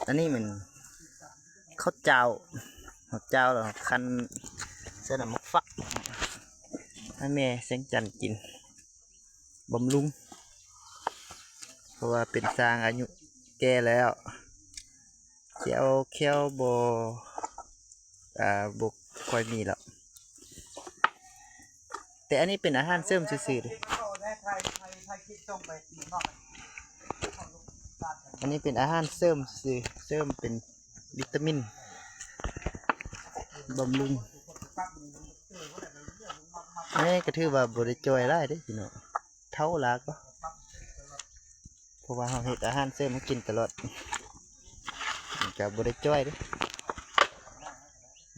ອັນນີ້ແມ່ນເຂົ້າຈ້າວ ເຂົ້າຈ້າວແລ້ວຄັ້ນໃສ່ນ້ຳໝາກຟັກໃຫ້ແມ່ແສງຈັນກິນ ບຳລຸງ ເພາະວ່າເປັນຊ້າງອາຍຸແກ່ແລ້ວ ແຂ້ວ ແຂ້ວບໍ່ ອ່າ ບໍ່ຄ່ອຍມີແລ້ວ. ແຕ່ອັນນີ້ເປັນອາຫານເສີມຊື່ໆເດ້ ອັນນີ້ເປັນອາຫານເສີມຊື່ໆ ເສີມເປັນວິຕາມິນ ບຳລຸງ. ແມ່ກໍຖືວ່າບໍ່ໄດ້ຈ່ອຍຫຼາຍເດ້ພີ່ນ້ອງ ເຖົ້າລາວກໍ ເພາະວ່າເຮົາເຮັດອາຫານເສີມໃຫ້ກິນຕະຫຼອດ ມັນກໍບໍ່ໄດ້ຈ່ອຍເດ້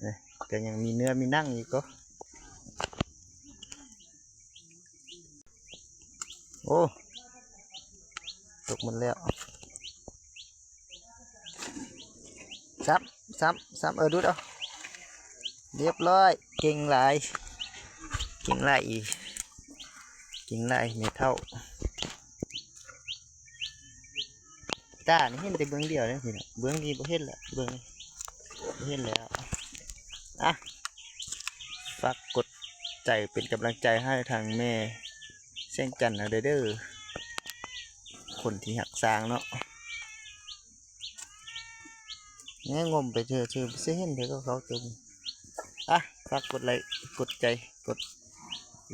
ນີ້ກໍຍັງມີເນື້ອມີໜັງອີກກໍ ໂອ້ ຕົກໝົດແລ້ວ ຊ້ຳ ຊ້ຳ ຊ້ຳ ເອີ ດູດເອົາ ລຽບຮ້ອຍ ເກັ່ງຫຼາຍ ເກັ່ງຫຼາຍອີ ເກັ່ງຫຼາຍແມ່ເຖົ້າ. ຕານີ້ເຫັນແຕ່ເບື້ອງດຽວເດ້ພີ່ນ້ອງ ເບື້ອງນີ້ບໍ່ເຫັນແລ້ວ ເບິ່ງ ບໍ່ເຫັນແລ້ວ. ອ່ະ ຝາກກົດໃຈເປັນກຳລັງໃຈໃຫ້ທາງແມ່ແສງຈັນເຮົາແດ່ເດີ ຄົນທີ່ຮັກຊ້າງເນາະ. ແນມງົມໄປເທື່ອໆ ຊິເຫັນເດີເຂົາຕົວນີ້. ອ່ະ ຝາກກົດໄລ ກົດໃຈ ກົດ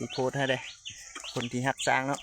repost ໃຫ້ແດ່ ຄົນທີ່ຮັກຊ້າງເນາະ.